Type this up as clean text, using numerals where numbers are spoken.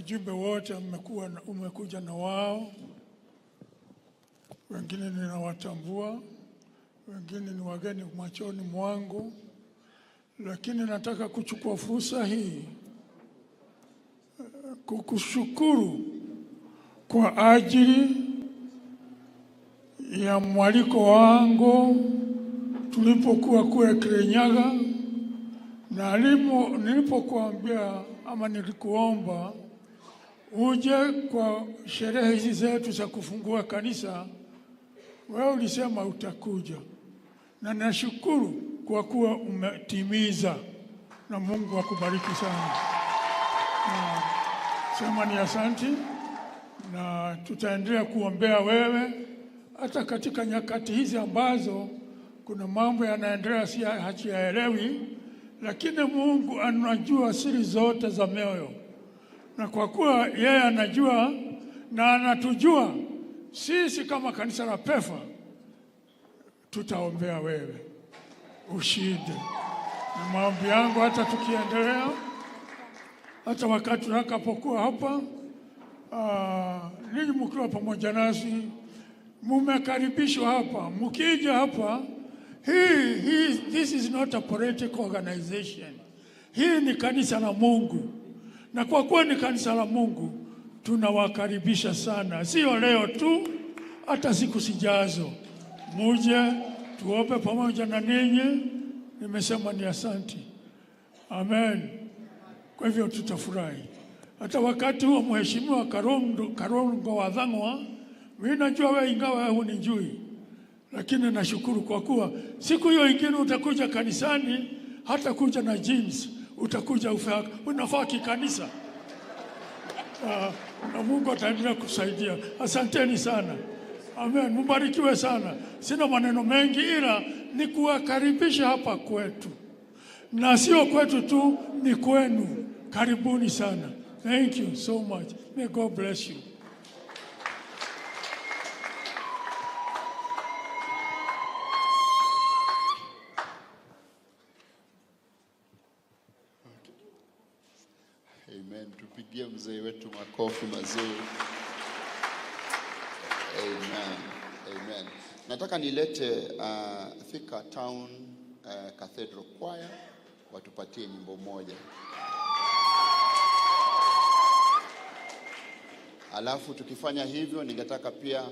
Wajumbe wote umekuja na wao, wengine ninawatambua, wengine ni wageni machoni mwangu, lakini nataka kuchukua fursa hii kukushukuru kwa ajili ya mwaliko wangu tulipokuwa kule Kirinyaga, na nilipokuambia ama nilikuomba uje kwa sherehe hizi zetu za kufungua kanisa, wewe ulisema utakuja, na nashukuru kwa kuwa umetimiza, na Mungu akubariki sana. Na sema ni asanti, na tutaendelea kuombea wewe hata katika nyakati hizi ambazo kuna mambo yanaendelea si hatuyaelewi, lakini Mungu anajua siri zote za mioyo, na kwa kuwa yeye anajua na anatujua sisi kama kanisa la PEFA, tutaombea wewe ushinde. Na maombi yangu hata tukiendelea, hata wakati tutakapokuwa hapa, ninyi mkiwa pamoja nasi, mumekaribishwa hapa. Mkija hapa, this is not a political organization. Hii ni kanisa la Mungu, na kwa kuwa ni kanisa la Mungu, tunawakaribisha sana, sio leo tu, hata siku zijazo. Muje tuombe pamoja na ninyi. Nimesema ni asanti, amen. Kwa hivyo tutafurahi. Hata wakati huo, Mheshimiwa Karongo wa Thang'wa, mimi najua wewe, ingawa hunijui, lakini nashukuru kwa kuwa siku hiyo ingine utakuja kanisani, hata kuja na jeans, utakuja unafaa kikanisa. Na Mungu ataendelea kusaidia. Asanteni sana, amen. Mbarikiwe sana. Sina maneno mengi, ila ni kuwakaribisha hapa kwetu, na sio kwetu tu, ni kwenu. Karibuni sana. Thank you so much. May God bless you. Amen. Tupigie mzee wetu makofi mazuri. Amen. Amen. Nataka nilete Thika Town Cathedral Choir watupatie nyimbo moja. Alafu tukifanya hivyo, ningetaka pia